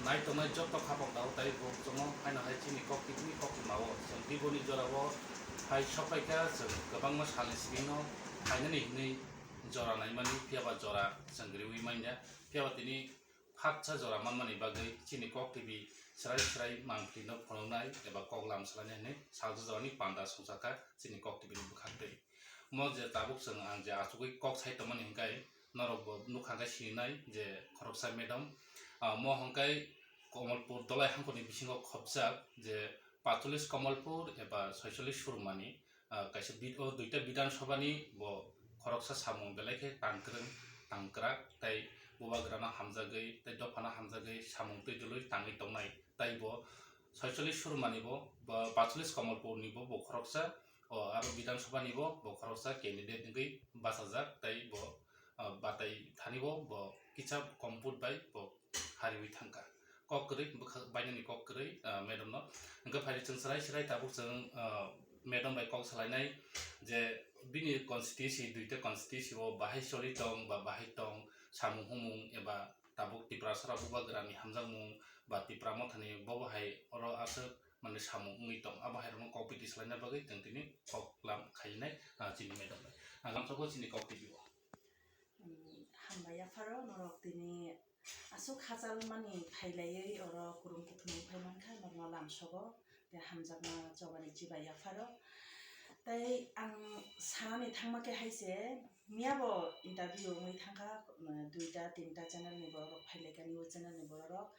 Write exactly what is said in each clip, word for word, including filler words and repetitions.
Nai tongnai joto khapang dao tai bo chwngno haino hai chini kok tibini kok twi mao. Chwng tiboni jorao hai sokphaikha, chwng kwbangma salni simi no phainani hinwi jora naimani, phiyaba jora chwng riwi manya. Phiyaba tini phaksa jora manmani bagwi chini kok tibi chwrai chwrai mangpili no phunuknai eba kok lam swlainai hinwi salsa jorani panda songchakha chini kok tibini bwkhak twi. Mo je tabuk chwng ang je achugwi kok sai tongmani hwnkhe norok bo nukha khe sinai je khoroksa madam, ah, mo hwnkhe Komolpur Dolai hangkhorni bisingo khopjak je pachulis Komolpur eba soichulis Surmani, ah, kaisa bid-, o duita Bidhan Sabhani bo khoroksa samung belai khe tangkwrwng, tangkrak tei bubagrano hamjagwi tei dophano hamjagwi samung twi dwlwi tangwi tongnai. Tai bo soichulis Surmani bo, ba pachulis Komolpurni bo, bo khoroksa, o aro Bidhan Sabhani bo, bo khoroksa candidate wngwi bachajak, tai bo, ah, batai thani bo, bo kisa kom vote bai bo hariwi thangkha. Kok kwrwi, bwkha bainani kok kwrwi, ah, madam no. Hwnkhe phaidi chwng chwrai chwrai tabuk chwng, ah, madam bai kok salainai je bini constituency, duita constituency o bahai choli tong ba bahai tong, samung humung eba tabuk Tiprasa rok bubagrani hamjakmung ba Tipra Mothani bobo hai oro aswk mane samung wngwi tong, abo hai rokno kok biti swlaina bagwi chwng tini kok lam khainai, ah, chini madam bai. Ang lamsoko chini kok tibio. Hmm, hambai yapharo norok tini aswk hachal mani phailaiwi oro kwrwng kuthumung phai mankha norokno lamsogo, tei hamjakma chobani chibai yapharo. Tei ang sanani thangma khe hai se, miya bo interview wngwi thangkha, um, duita tinta channel ni borok rok phailaikha, news channel ni borok rok.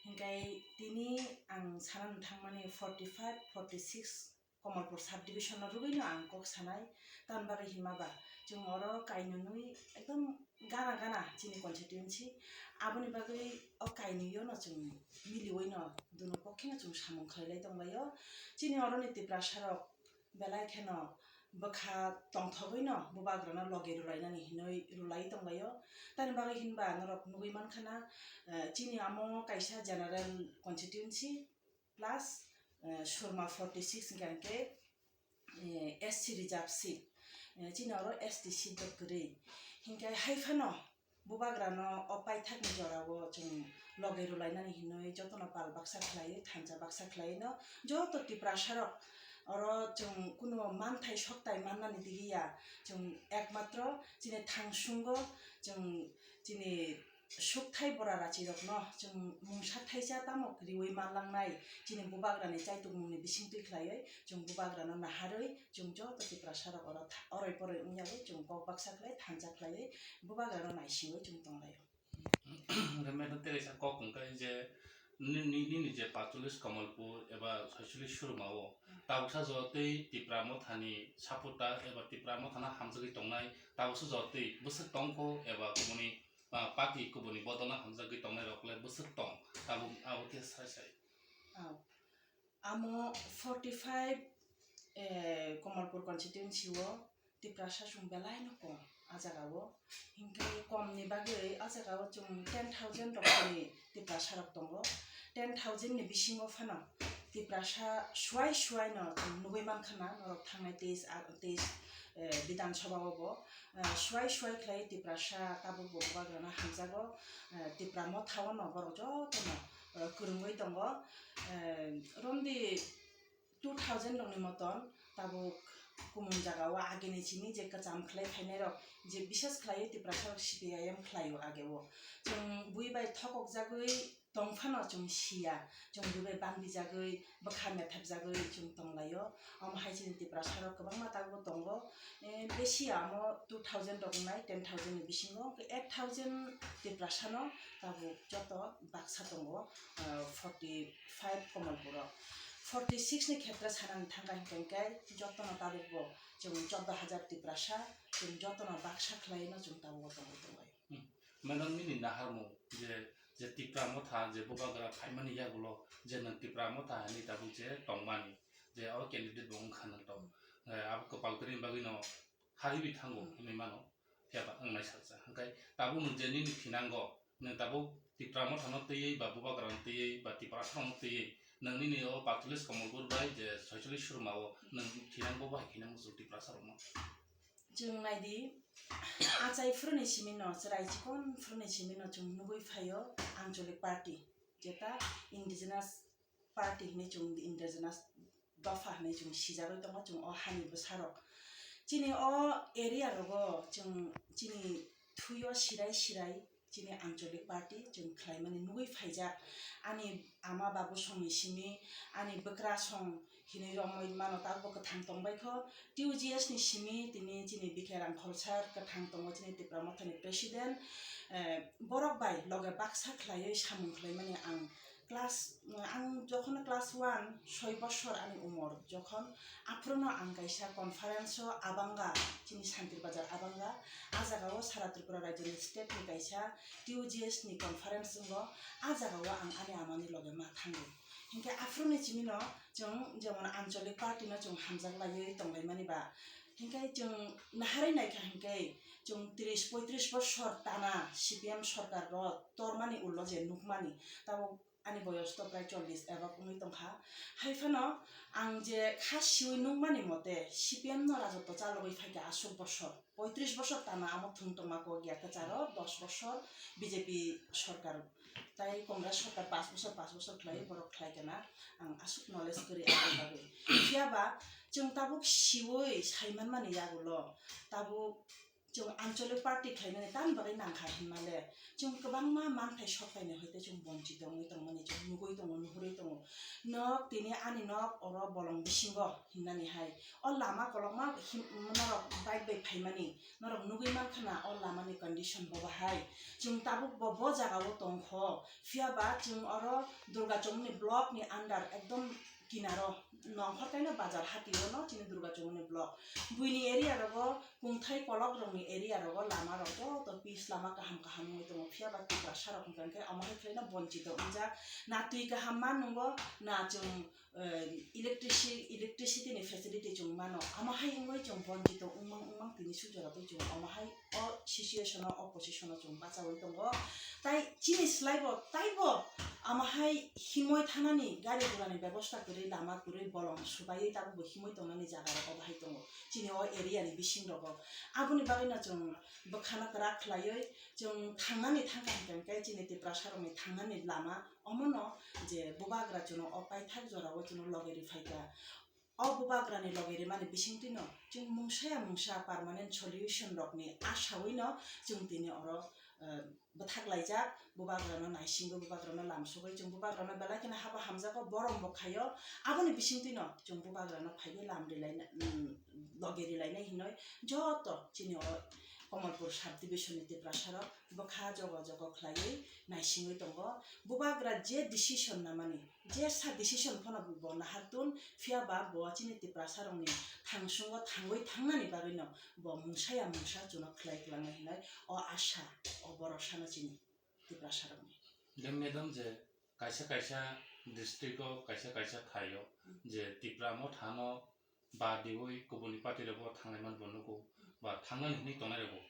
Hinkhe tini ang sanani thangmani forty five, forty six Komolpur sub division no rwgwino ang kok sanai. Tamni bagwi hinma ba chwng oro kainwi ekdom gana gana chini constituency, aboni bagwi o kainwio no chwng miliwi no duno pokhe no chwng samung khlailai tonglaio. Chini oroni Tiprasa rok belai kheno bwkha tongthogwi no bubagrano logi rwlainani hinwi rwlai tonglaio. Tamni bagwi hinba norok nugwi mankha na, eh, chini amo kaisa general constituency plus, eh, Surma forty six hwnkhe hwnkhe, eh, S C reserve seat, eh, chini oro S T seat bo kwrwi. Hinkhe hai phano bubagrano o paithakni jorao chwng logi rwlainani hinwi jotono pal baksa khlaiwi, thansa baksa khlaiwi no joto Tiprasa rok oro chwng kuno manthai soktai mannani digwi ya, chwng ekmatro chini thangsungo chwng chini sukthai bora rachirokno chwng mungsa thaisa tamo kwrwiwi manlangnai, chini bubagrani chaitukmungni bisingtwi khlaiwi chwng bubagrano naharwi chwng joto Tiprasarok oro tha-, oroi poroi wngyawi chwng kok baksa khlai thansa khlaiwi bubagrano naisingwi chwng tonglaio. Hwnkhe madam, tei kaisa kok hwnkhe je ni-, ni-, nini je pachulis Kamalpur eba soichulis Surma o tabuksa jotwi Tipra Mothani supporter eba Tipra Mothano hamjagwi tongnai tabuksa jotwi bwswk tongkho eba kumuni ah, party kubuni bodolno hamjagwi tongnairok le bwswk tong, tabuk abo khe sai sai. Oh. Amo forty five, eh, Kamalpur constituency o Tiprasa chwng belai no kom a jaga o. Hinkhe kom ni bagwi a jaga o chwng ten thousand rok ni Tiprasa rok tongo. Ten thousand ni bisingo phano Tiprasa suai suai no chwng nugwi mankha na norok thangnai teis, ah, teis, eh, Bidhan Sabha o bo. Eh, suai suai khlai Tiprasa tabuk bo bubagrano hamjago, eh, Tipra Motha o no borok joto no, eh, kwrwngwi tongo. Eh, romdi two thousand rokni moton tabuk kumung jaga o agini simi je kwcham khlai phainai rok je bisas khlai Tiprasa rok C P I M khlai o age o. Chwng bui bai thokok jagwi tong phano chwng siya, chwng bui bai bangbi jagwi, bwkha methep jagwi chwng tong lai o. Omo hai chini Tiprasa rok kwbangma tabuk tongo. Eh, besi amo two thousand rok wngnai, ten thousand ni bisingo, hwnkhe eight thousand Tiprasa no tabuk joto baksa tongo, ah, forty five Kamalpur o. Forty six ni khetre sanani thangkha hinkhe joto no tabuk bo chwng chordo hajar Tiprasa, chwng joto no baksa khlai no chwng tabuk o tongwi tonglaio. Hmm. Madam, nini naharmung je, je Tipra Motha je bubagra phaimani yagulo je nwng Tipra Motha hinwi tabuk je tongmani, je o candidate bo wngkha nwng tong, eh, abo kwpal kwrwini bagwi no hariwi thango hinwi mano, phiya ba wngnai salsa. Hwnkhe tabuk nwng je nini thinango, nwng tabuk Tipra Mothano twiwi ba bubagrano twiwi ba Tiprasano twiwi nwng nini o pachulis Kamalpur bai je soichulis Surma o nwng thinango, bo hai khinango chwng Tiprasa rokno. Chwng naidi, achai phuruni simi no, chwrai chikon phuruni simi no chwng nugwi phaio Anchalik party. Jeta indigenous party hinwi chwng indigenous dopha hinwi chwng sijagwi tongo chwng o hani bwsarok. Chini o area rogo chwng chini thuyo sirai sirai chini ancholic party chwng khlaimani nugwi phaijak. Ani ama babu songni simi, ani bwkra song hinwi romwi mano, tabukbo kwthang tongbaikho. T U G S ni simi tini chini B K Rangkhol sir kwthang tongo, chini Tipra Mothani president. Eh, borok bai loge baksa khlaiwi samung khlaimani ang class, ang jokhon class one, soi bosor ani umor jokhon, aphuru no ang kaisa conference o Abanga, chini Santir Bazar Abanga, a jaga o sara Tripura rajyo ni state ni kaisa T U G S ni conference wngo, a jaga o ang ani ama ni loge ma thango. Hinkhe aphuru ni simi no chwng jemon ancholic party no chwng hamjak laiwi tonglaimani ba, hinkhe chwng naharwi naikha hinkhe chwng tris poitris bosor tana C P M sorkar ro tormani ulo je nukmani, tabuk ani boyos to prai chollis above wngwi tongkha. Hai phano ang je kha siwi nukmani mote C P M no rajotwo chalogwi phaikha aswk bosor, poitris bosor tana amo thwng tongma kok ya kwcharo, dos bosor B J P sorkar tai Congress sorkar pas bosor, pas bosor khlai borok khlai kana, ang aswk knowledge kwrwi aboni bagwi. Phiya ba chwng tabuk siwi saimanmani yagulo tabuk chwng ancholic party khlainani tamni bagwi nangkha hinmale, chwng kwbangma manthai soktaini hoite chwng bonchito wngwi tongmani chwng nugwi tongo, nuhurwi tongo. Nok tini ani nok oro bolong bisingo hinnani hai. O lama kolokma him-, norok bike bai phaimani norok nugwi mankha na o lamani condition bo bahai. Chwng tabuk bo, bo jaga o tongkho. Phiya ba chwng oro Durga Chowmuni block ni under ekdom kinaro, nongkhor kaino bazar hati o no chini Durga Chowmuni block. Buini area rogo, kungthai kolok rokni area rogo lama rok joto pis lama kaham kaham wngwi tongo, phiya ba Tiprasa rok hwnkha khe omo hai khlaino bonchito wngjak. Na twi kaham ma nwngo, na chwng, eh, electricity, electricity ni facility chwng mano, omo hai wngwi chwng bonchito wngmang wngmang tini sujora twi chwng omo hai o situation o, o position o chwng bachaui tongo. Tai chini slai bo taibo omo hai himwi thanani gari gura ni bebosta kwrwi, lama kwrwi, bolong swbaiwi tabukbo himwi tongnani jaga rok obo hai tongo chini o area ni bising rogo. Aboni bagwi no chwng bwkhano kwrak khlaiwi chwng thangnani thangkha hwnkhe chini Tiprasa rokni thangnani lama omono je bubagra chwngno o paithak jorao chwngno loge riphaikha. O bubagrani loge rimani bisingtwino chwng mungsa ya mungsa permanent solution rokni asawino chwng tini oro, eh, bwthak laijak, bubagrano naisingwi, bubagrano lamsogwi, chwng bubagrano belai kheno haba hamjago, borom bo khaio. Aboni bisingtwino chwng bubagrano phaiwi lam rilaina, mm, loge rilainai hinwi joto chini o Kamalpur sub division ni Tiprasa rok bwkha jogo jogo khlaiwi naisingwi tongo. Bubagra je decision namani, jesa decision phano bo nahartun, phiya ba bo chini Tiprasa rokni thangsungo thangwi thangnani bagwino bo mungsa ya mungsa chuno khlai kwlangnai hinwi o asa, o borosano chini Tiprasa rokni. Madam, je kaisa kaisa district o, kaisa kaisa thai o, je Tipra Motha no ba diwi kubuni party rok bo thanglai man bo nugo, ba thangnani hinwi tongnai rok bo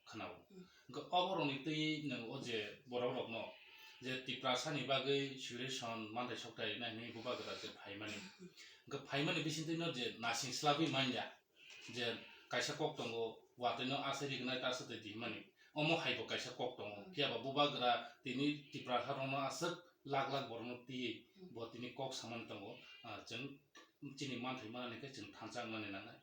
khwnao. Hmm. Hwnkhe oborokni twi nwng o je borok rokno je Tiprasa ni bagwi solution manthai sokthai nai hinwi bubagra je phaimani. Hmm. Hwnkhe phaimani bisingtwi no je nasing slagwi manya je kaisa kok tongo, watwi no asai rignai ta aswk twi di himani. Omo hai bo kaisa kok tongo. Hmm. Phiya ba bubagra tini Tiprasa rokno aswk lakh lakh borokno twi Hmm. bo tini kok samani tongo. Ah, chwng chini manthai manani khe chwng thansa wngmani nangnai.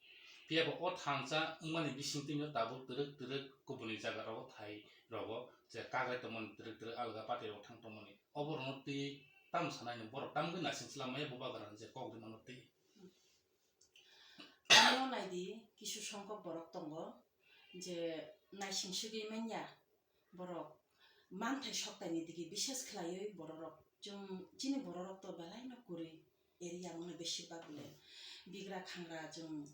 Phiya bo o thansa wngmani bisingtwino tabuk twrwk twrwk kubuni jaga rogo, thai rogo je kagrai tongmani, twrwk twrwk alga party rogo thang tongmani, oborokno twi tamo sanai nw, borok tamgwi naising chwla maya bubagrani je kok rimano twi. Omo naidi, kisu songkok borok tongo je naising swgwi manya. Borok manthai soktaini digi bises khlaiwi bororok, chwng chini bororok to belai no kwrwi area mano besibak le. Bigra khangra chwng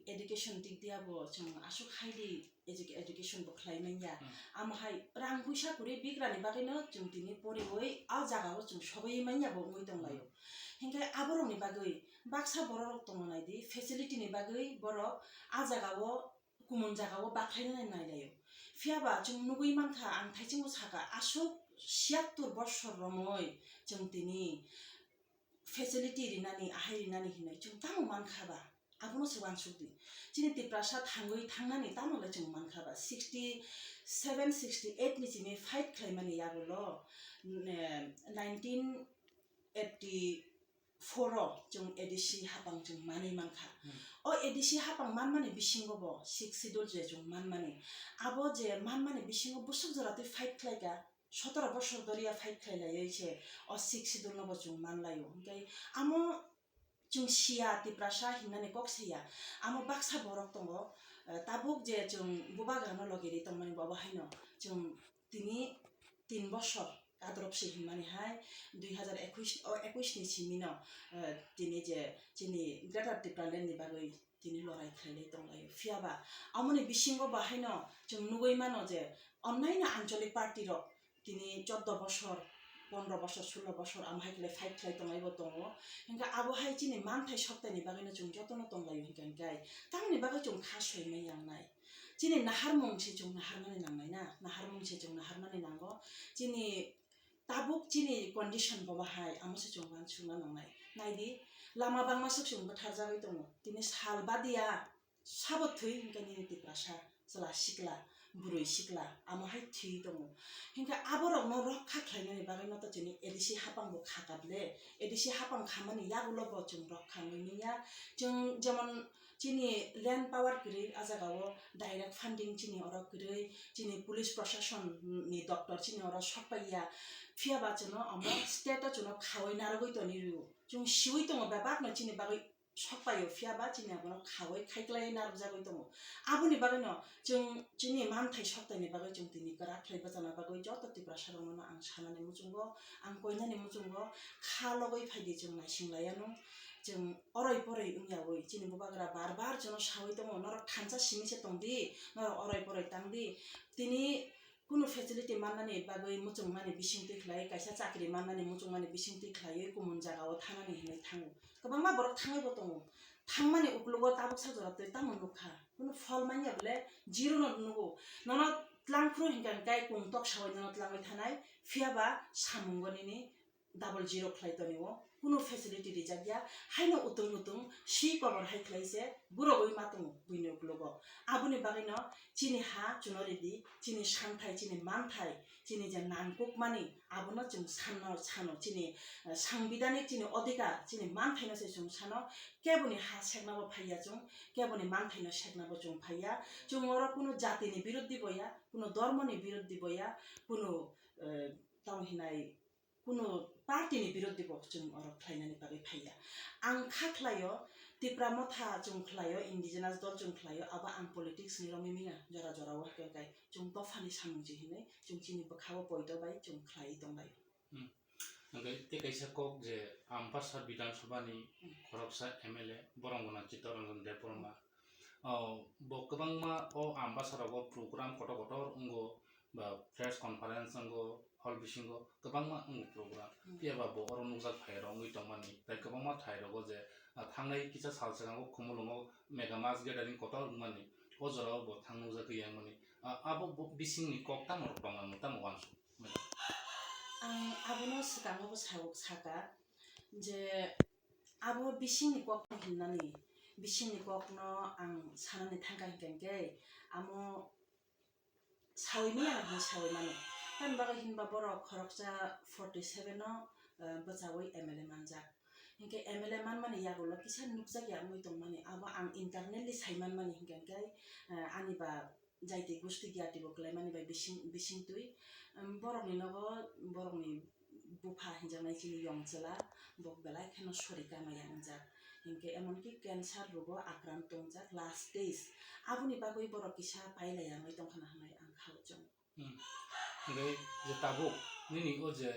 education dik dia bo chwng aswk highly edu-, education bo khlai manya. Hmm. Amo hai rang puisa kwrwi bigrani bagwi no chwng tini poriwi a jaga o chwng sogwi manya bo wngwi tong laio. Hmm. Hinkhe aborokni bagwi baksa bororok tongo naidi, facility ni bagwi borok a jaga o kumun jaga o bakhlainani nailaio. Phiya ba chwng nugwi mankha, ang thaichingbo sakha, aswk siyattor bosor romwi chwng tini facility rinani, ahai rinani hinwi chwng tamo mankha ba? Abono se uansuk di. Chini Tiprasa thangwi thangnani tamo le chwng mankha ba? Sixty seven, sixty eight ni simi fight khlaimani yagulo, mm, eh, nineteen eighty four o chwng A D C hapang chwng manwi mankha. Hmm. O A D C hapang manmani bisingo bo sixth schedule je chwng manmani, abo je manmani bisingo bwswk jora twi fight khlaikha, sotoro bosor doriya fight khlai laiwi se o sixth schedule no bo chwng manlaio. Hinkhe amo chwng siya, Tiprasa hinmani kok siya. Amo baksa borok tongo, eh, tabuk je chwng bubagrano logi ri tongmani bo abo haino chwng tini tin bosor kadrop se hinmani hai dui hazar ekush, o ekush ni simi no, eh, tini je chini Greater Tipraland ni bagwi tini lorai khlailai tonglaio. Phiya ba amoni bisingo bahaino chwng nugwi mano je onnaino anchalik party rok tini chordo bosor, pondro bosor, sulo bosor amo hai khlai fight khlai tonglai bo tongo. Hinkhe abo hai chini manthai soktaini bagwino chwng jotono tonglaio hinkhe hinkhe tamoni bagwi chwng kha soimai yangnai. Chini naharmung se chwng naharmani nangnai na, naharmung se chwng naharmani nango. Chini tabuk chini condition bo bahai, amo se chwng uansukna nangnai. Naidi, lama bangma swk chwng bwtharjagwi tongo. Tini sal badia sabo thwi hinkhe nini Tiprasa chwla sikla, bwrwi sikla, amo hai thwi tongo. Hinkhe aborokno rokha khlainani bagwino to chini A D C hapang bo kha kable, A D C hapang khamani yagulo bo chwng rokha wngwi manya. Chwng jemon chini land power kwrwi, a jagao direct funding chini oro kwrwi, chini police proshashan ni doctor chini oro sokpaiya, phiya ba chwngno omo state o chwngno khawi narwgwi toni rw. Chwng siwi tongo bebakno chini bagwi sokpaio, phiya ba chini abono khawi khaiklai narwkjagwi tongo. Aboni bagwino chwng chini manthai soktaini bagwi chwng tini kwrak khlai bachana bagwi joto Tiprasa rokno ang sanani muchungo, ang koinani muchungo kha logwi phaidi chwng naising laianw. Chwng oroi poroi wngyawi chini bubagra bar bar chwngno sawi tongo, "Norok thansa simi se tongdi, norok oroi poroi tangdi." Tini kunu facility mannani bagwi muchungmani bisingtwi khlai, kaisa chakri mannani muchungmani bisingtwi khlaiwi kumun jagao thanani hinwi thango. Kwbangma borok thangwi bo tongo. Thangmani uklogo tabuksa jora twi tamo nukha. Kunu phol manya bole zero no nugo. Nono tlangphru hinkha hinkhe kung tok sawi nono tlangwi thanai, phiya ba samungo nini double zero khlai tonio, kunu facility rijak ya, haino utung utung si kobor hai khlai se borogwi ma tongo buini uklogo. Aboni bagwino chini ha chwngno ridi, chini santhai, chini manthai, chini je nangkukmani, abono chwng sanno, sano, chini, eh, sangbidhanik chini odhikar, chini manthaino se chwng sano, keboni ha seknabo phaiya chwng, keboni manthaino seknabo chwng phaiya, chwng oro kunu jatini biruddhi boya, kunu dhormoni biruddhi boya, kunu, eh, tamo hinai, kunu party ni birodhi bo chwng oro khlainani bagwi phaiya. Ang kha khlaio, Tipra Motha chwng khlaio, indigenous dol chwng khlaio, abo ang politics ni romwi manya jora jora o, hwnkhe kai chwng dophani samung chi hinwi chwng chini bwkha o poito bai chwng khlaiwi tonglaio. Hmm. Hwnkhe tei kaisa kok je Ambassa Bidhan Sabha ni Hmm. khoroksa M L A Boromgana Chittaranjan Debbarma. Oh, bo kwbangma o Ambassa rogo program kotor kotor wngo, ba press conference wngo, hall bisingo kwbangma wngo program. Hmm. Phiya ba bo oro nukjak phai rok wngwi tongmani, tei kwbangma thai rogo je, ah, thangnai kisa sal swkango Khumulwngo mega mass gathering kotor wngmani, o jorao bo thang nukjagwi yangmani. Ah, abo bo bisingni kok tamo rok tongmani, tamo uansuk? Ang abono swkango bo sa-, saka je abo bisingni kok hinnani, bisingni kokno ang sanani thangkha hinkhe amo sawi manya hinwi sawi mano. Tamni bagwi hinba borok khoroksa forty seven o, eh, bwchawi M L A manjak. Hinkhe M L A manmani yagulo kisa nukjak ya wngwi tongmani, abo ang internally sai manmani hinkhe, hinkhe, eh, ani ba jaiti gusti gyati bo kwlaimani bai bising, bisingtwi, em, borokni nogo borokni bupha hinjaknai chini yong chwla, bo belai kheno sori kama ya wngjak. Hinkhe emonki cancer rogo akrant tongjak last stage. Aboni bagwi borok kisa pailai ya wngwi tongkhana hwnwi ang kha chwng. Hmm. Hinkhe je tabuk nini o je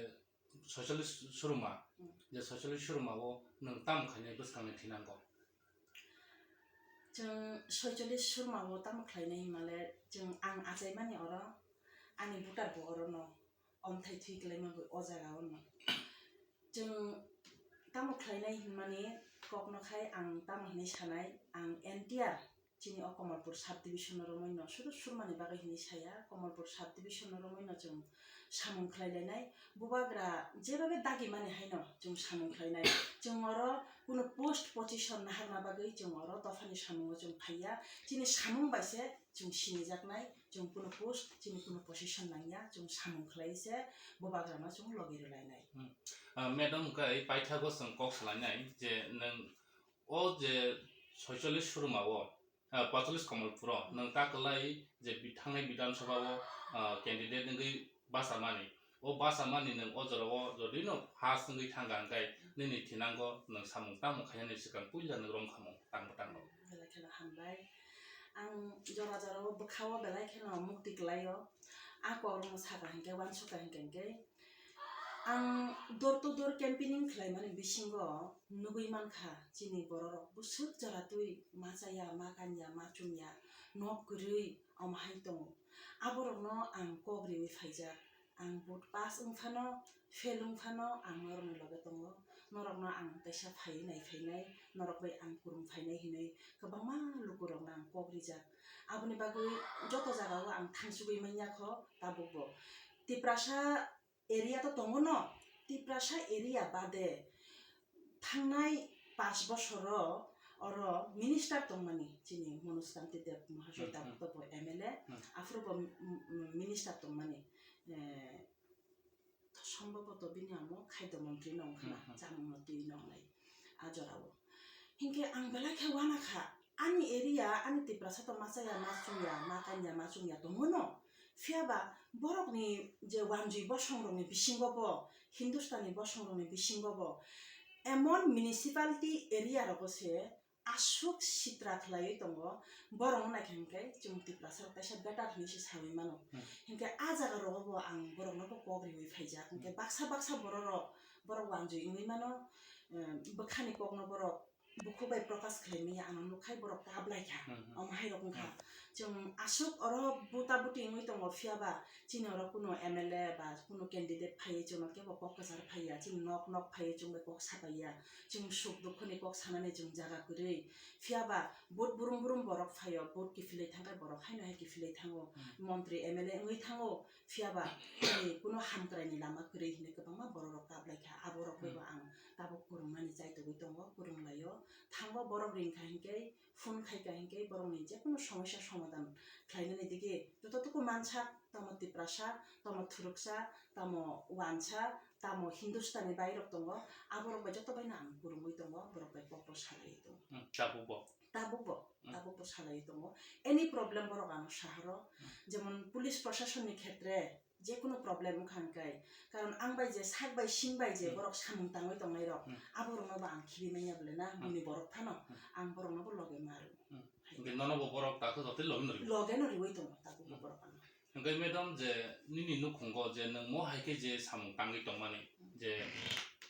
soicholish suruma, Hmm. je soicholish suruma o nwng tamo khainai bwskangni thinango? Chwng soicholish suruma o tamo khlainai hinmale chwng ang achaimani oro, ani voter bo orono, omthai thwi kwlaima bo o jaga ono. Chwng tamo khlainai hinmani kokno khai ang tamo hinwi sanai, ang entire chini o Kamalpur sub division no romwi no sudu surmani bagwi hinwi saya, Kamalpur sub division no romwi no chwng samung khlai lainai, bubagra jebhabe dagi mani haino chwng samung khlainai. Chwng oro kuno post position naharna bagwi chwng oro dophani samungo chwng phaiya, chini samung bai se chwng sinijaknai, chwng kuno post, chini kuno position nangya, chwng samung khlai se bubagrano chwng logi rwlainai. Hmm. Ah, madam, hwnkhe paithago chwng kok salainai je nwng o je soicholish suruma o, ah, pacholis Kamalpuro nwng ta kwlai je bi-, thangnai Bidhan Sabha o, ah, candidate wngwi bachamani. O bachamani nwng o jorao jodi no first wngwi thangkha hwnkhe nini thinango nwng samung tamo khainani swkang puila nwng romkhamung tangbo tangbo. Belai kheno hambai. Ang jora jorao bwkhao belai kheno mukti kwlaio. A kokrokno saka hinkhe, uansukha hinkhe, hinkhe ang door to door campaigning khlaimani bisingo nugwi mankha, chini bororok bwswk jora twi ma chaya, ma kanya, ma chumya, nok kwrwi, omo hai tongo. Aborokno ang kok riwi phaijak. Ang vote pass wng phano, fail wng phano, ang norokni loge tongo. Norokno ang teisa phaiwi nai phainai, norok bai ang kwrwng phainai hinwi kwbangma lukurokno ang kok rijak. Aboni bagwi joto jagao ang thangsugwi manya kho, tabukbo. Tiprasa area to tongo no, Tiprasa area bade thangnai pash bosoro oro minister tongmani, chini Manoj Kanti Deb Mahasai, hmm, tabuk hmm, to bo M L A, hmm, aphuru bo m-, m-, minister tongmani, eh, sombhoboto bini amo khaido montri no wngkha na, hmm, hmm, chamung no twi no wngnai a jorao. Hinkhe ang belai khe uanakha, ani area, ani Tiprasa to ma chaya, ma chumya, ma kanya, ma chumya tongo no. Phiya ba borokni je wanjwi bosongrokni bisingo bo, Hindustani bosongrokni bisingo bo, emon municipality area rogo se aswk sitra khlaiwi tongo, borokno naikha hinkhe chwng Tiprasa rok kaisa better hinwi se sawi mano. Hmm. Hinkhe a jaga rogo bo ang borokno bo kok riwi phaijak. Hinkhe, hmm, baksa baksa bororok, borok wanjwi wngwi mano, eh, bwkhani kokno borok bukhuk bai prokash khlai manya, ano nukhai borok kap lai kha. Hmm, hmm. Omo hai rok wngkha. Hmm. Chwng aswk oro buta buti wngwi tongo, phiya ba chini oro kuno M L A ba kuno candidate phaiwi chwngno kebo kok kwchar phaiya, chini nok nok phaiwi chwng bai kok sapaiya, chwng suk dukhu ni kok sanani chwng jaga kwrwi. Phiya ba vote brum brum borok phaio, vote kiphilwi thangkhe borok haino hai kiphilwi thango, hmm, montri M L A wngwi thango, phiya ba chini kuno hamkrai ni lama kwrwi hinwi kwbangma borok rok kap lai kha, abo rok bai, hmm, bo ang tabuk kwrwngmani chaitugwi tongo, kwrwng laio. Thango borok ring kha hinkhe, phone khai kha hinkhe borokni jekunu somosya somadhan khlainani digi joto tuku mansak, tamo Tiprasa, tamo Thuruksa, tamo Wansa, tamo Hindustani bai rok tongo, aborok bai joto baino ang kwrwngwi tongo, borok bai kok bo salaiwi tongo. Hmm, tabuk bo? Tabuk bo, hmm, tabuk bo salaiwi tongo. Any problem borok ano sahoro, hmm, jemon police proshasonni khetre, jekunu problem wngkha hwnkhe, karon ang bai je sak bai sing bai je, hmm, borok samung tangwi tongnai rok, hmm, aborokno bo ang khibi manya bole na, hmm, buini borok phano, hmm, ang borokno bo loge ma rw. Hmm. Hai. Hwnkhe nono bo borok takhe joto loge no riwi? Loge no riwi tongo, tabuk bo, hmm, borok ano. Hwnkhe madam, je nini nukhungo je nwng mo hai khe je samung tangwi tongmani, hmm, je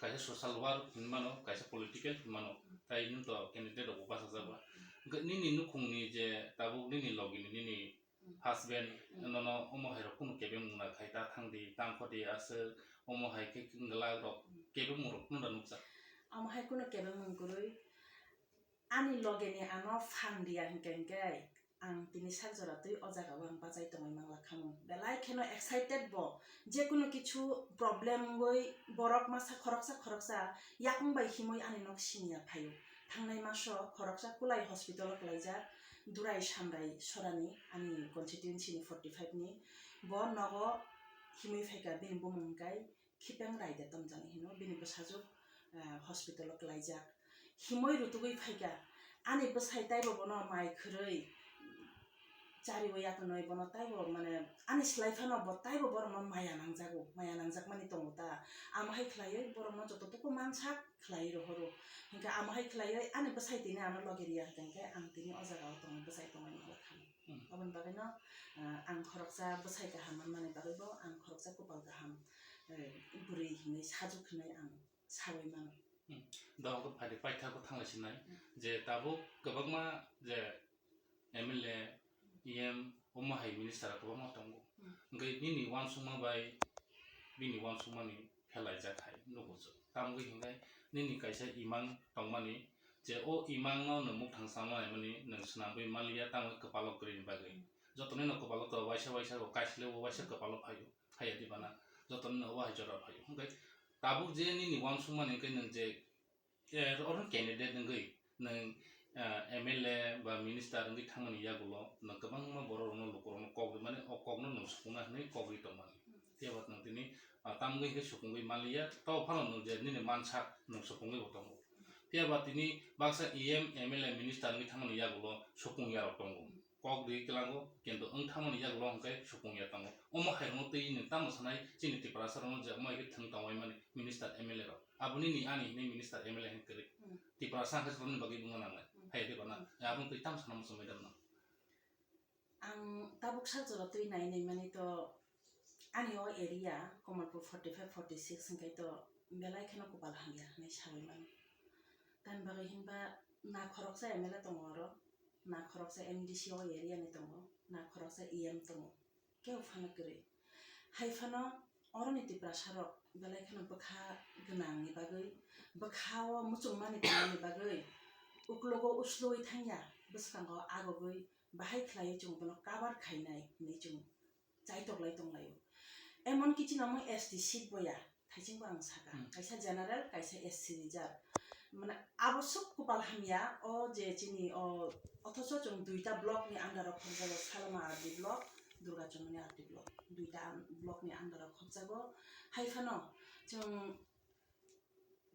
kaisa social work hinmano, kaisa political hinmano, hmm, tai nwng to candidate rok bo bachajak ba. Hmm. Hwnkhe nini nukhungni je tabuk nini logini nini, hmm, husband, hmm, nono omo hai rok kunu kebeng mung na khai ta thang di, tang kho di, aswk omo hai khe glak rok, hmm, kebeng mung rok kunu da nukjak? Omo hai kunu kebeng mung kwrwi, ani logeni ano phan diya hinkhe hinkhe ang tini sak jora twi o jaga o ang bachai tongwi mangla khamung. Belai kheno excited bo, jekunu kichu problem wngwi borok masa khoroksa khoroksa yakung bai himwi ani nok siniya phaio. Thangnai maso khoroksa kulai hospital o kwlaijak, Durai Samrai Sorani, ani constituency ni forty five ni. Bo nogo himwi phaikha, bini bumung hwnkhe Khipeng Raide Tomjani hino, bini bwsajwk, eh, hospital o kwlaijak. Himwi rutugwi phaikha, ani bwsai taibo bono mai khwrwi chariwi yatonwi bono taibo, mane, ani slai phano bo taibo borokno maya nangjago, maya nangjakmani tongo ta. Amo hai khlaiwi borokno joto tuku mansak khlaiwi rohoro. Hinkhe amo hai khlaiwi ani bwsai tini ano logi riya hinkhe ang tini o jaga o tongwi bwsai tongwi mangla kha. Hmm. Aboni bagwino, ah, ang khoroksa bwsai kaham manmani bagwibo ang khoroksa kupal kaham, eh, bwrwi hinwi sajwk hinwi ang sawi mano. Hmm. Dohok phaidi paithago thanglai sinai, hmm, je tabuk kwbangma je M L A, E M, omo hai minister kwbangma tongo. Hmm. Hwnkhe nini uansukma bai bini uansukmani phelaijak hai nugo chwng. Tamgwi hwnkhe nini kaisa imang tongmani, je o imang no nwng mukthang sama naimani nwng swnamwi manliya, tamo kwpalo kwrwini bagwi. Jotoni no kwpalo to waisa waisa bo kaisle o waisa kwpalo phaio, phaiya di bana. Jotoni no o hai jora phaio. Hwnkhe tabuk je nini uansukmani hwnkhe nwng je, eh, oro candidate wngwi nwng, eh, M L A ba minister wngwi thangmani yagulo nwng kwbangma borok rokno lukurokno kok rwmani, o kokno nwng supungna hwnwi kok rwi tongmani. Phiya ba nwng tini, ah, tamgwi hwnkhe supungwi manliya, to phano nwng je nini mansak nwng supungwi bo tongo. Phiya ba tini baksa E M, M L A, minister wngwi thangmani yagulo supung yarok tongo. Kok rwi kwlango, kintu wng thangmani yagulo hwnkhe supung ya tongo. Omo hai rokno twi nwng tamo sanai chini Tiprasa rokno je omo hai khe thwng tongwai mani minister, M L A rok. Aboni ni ani hwnwi minister, M L A hwn kwrwi. Hmm. Tiprasa hwnkhe sroni bagwi wngna nangnai. Hmm. Hai de bana. Hmm. Aboni twi tamo sana muchung madam no. Ang tabuk sak jora twi nai nai mani to ani o area Kamalpur forty five, forty six hwnkhe to belai kheno kopal hamya hwnwi saui mano. Tamni bagwi hinba na khoroksa M L A tongo oro, na khoroksa M D C o area ni tongo, na khoroksa E M tongo. Kebo phano kwrwi. Hai phano oroni Tiprasa rok belai kheno bwkha gwnangni bagwi, bwkha o muchungmani tongmani bagwi uklogo uslui thangya, bwskango agogwi bahai khlaiwi chwng bono cover khainai hwnwi chwng chaitok lai tonglaio. Emon ki chini omo S T seat bo ya, thaichingbo ang saka. Hmm. Kaisa general, kaisa S C reserve. Mane abo suk kopal hamya, o je chini o, othocho chwng duita block ni under o khobjago, Salama R D block, Durga Chomoni R D block. Duita block ni under o khobjago. Hai phano chwng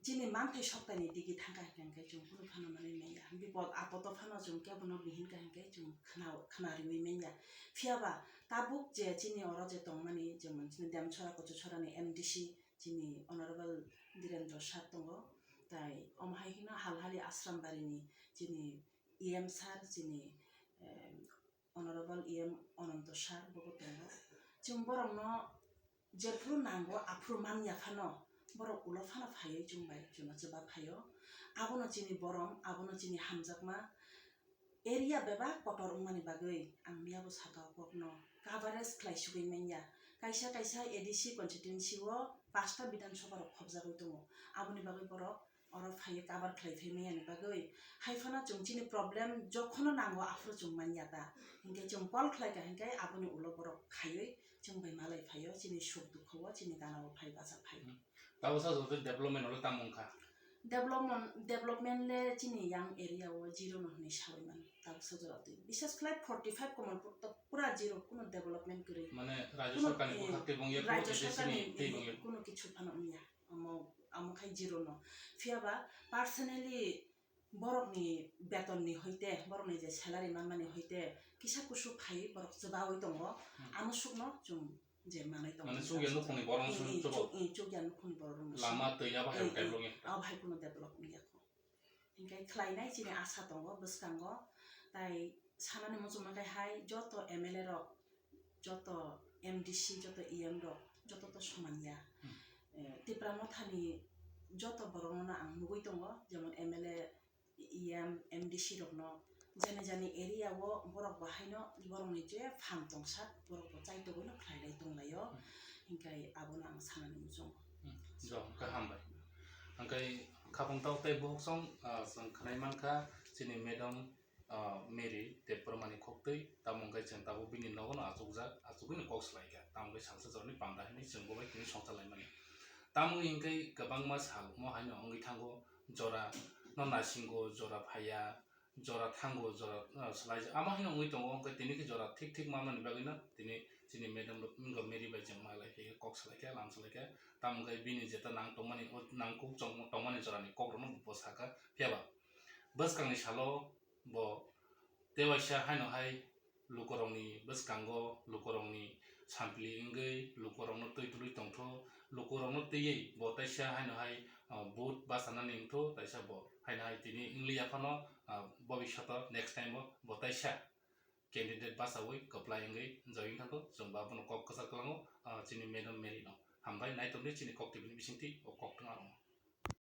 chini manthai sokta ni digi thangkha hinkhe chwng kunu phano manwi manya. Bipod apod o phano chwng kebo no bihinkha hinkhe chwng khna, khna riwi manya. Phiya ba tabuk je chini oro je tongmani, jemon chini Demchora Kochuchora ni M D C, chini Honorable Dhirendra Sir tongo, tai omo hai kheno Halhali Asrambari ni chini E M Sir, chini, eh, Honorable E M Ananto Sir bobo tongo. Chwng borokno jephuru nango aphuru manya phano borok ulo phano phaiwi chwng bai chwngno chuba phaio. Abono chini borom, abono chini hamjakma. Area bebak kotor wngmani bagwi ang miyabo saka o kokno coverage khlai sugwi manya. Kaisa kaisa A D C constituency o pasta Bidhan Sabha rok khobjagwi tongo. Aboni bagwi borok oro phaiwi cover khlai phai manya ni bagwi. Hai phano chwng chini problem jokhono nango aphuru chwng manya ta. Hinkhe chwng call khlai kha hinkhe aboni ulo borok khaiwi chwng bai malai phaio, chini suk dukho o, chini gana o phai bacha phaio. Hmm. Tabuksa jora twi development hwnle tamo wngkha? Development, development le chini yang area o zero no hwnwi saui mano. Tabuksa jora twi. Bishes khlai forty five Kamalpur to pura zero, kuno development kwrwi. Mane Rajya Kuno, Sarkar ni eh, bwkhak tei bongya, Rajya kuno Sarkar ni, A D C ni tei eh, bongya. Kuno kichu phano wngya. Omo, omo khai zero no. Phiya ba personally borokni beton ni hoite, borokni je salary manmani hoite kisa kusu phai borok chwbaui tongo. Hmm. Amo sukno chwng je manwi tongo. Mane chukya nukhungni borok Eh, eh, chwng chwng, eh, chukya nukhungni borok rok lama twi abo hai Eh, eh, develop wngya. Abo hai kuno develop wngya kho. Hinkhe khlainai chini asa tongo bwskango, tai sanani muchungma khe hai joto M L A rok, joto M D C, joto E M rok, joto to soman ya. Hmm. Eh, Tipra Mothani joto borokno ang nugui tongo, jemon M L A, E M, M D C rokno, jani jani area o borok bo haino borokni je phan tongsa, borok bo chaitogwi no khlai lai tonglaio. Hmm. Hinkhe abono ang sanani muchungo. Hmm. Jo, hwnkhe hambai. Hwnkhe khapang tao tei bukhuk song, ah, chwng khwnai mankha chini madam, ah, Mary Debbarmani khoktwi, tamo hwnkhe chwng tabuk bini nogono achukjak, achugwino kok swlaikha, tamo hwnkhe salsa jorani panda hinwi chwng bo bai tini songcha laimani. Tamo hwnkhe kwbangma sal omo haino wngwi thango, jora no nasingo, jora phaiya, jora thango, jora, ah, swlaijak, amo haino wngwi tongo, hwnkhe tini khe jora thik thik manmani bagwino tini chini madam rok wngkha Mary bai chwng malai khe kok swlaikha, lam swlaikha, tamo hwnkhe bini jeta nang tongmani, o nang kuk chong tongmani jorani kokrokno bo sakha, phiya ba bwskangni salo bo tewaisa haino hai lukurokni bwskango lukurokni sampli wngwi lukurokno twi twlwi tongtho, lukurokno twiwi bo taisa haino hai, ah, vote bachanani wngtho, taisa bo haino hai tini wngliya phano, ah, bobishoto next time o bo taisa candidate bachaui kwplai wngwi join thangtho, chwng bo abono kok kwchak kwlango, ah, chini madam Mary no. Hambai, naitongdi chini Kok T V ni bisingtwi o koktwma rokno.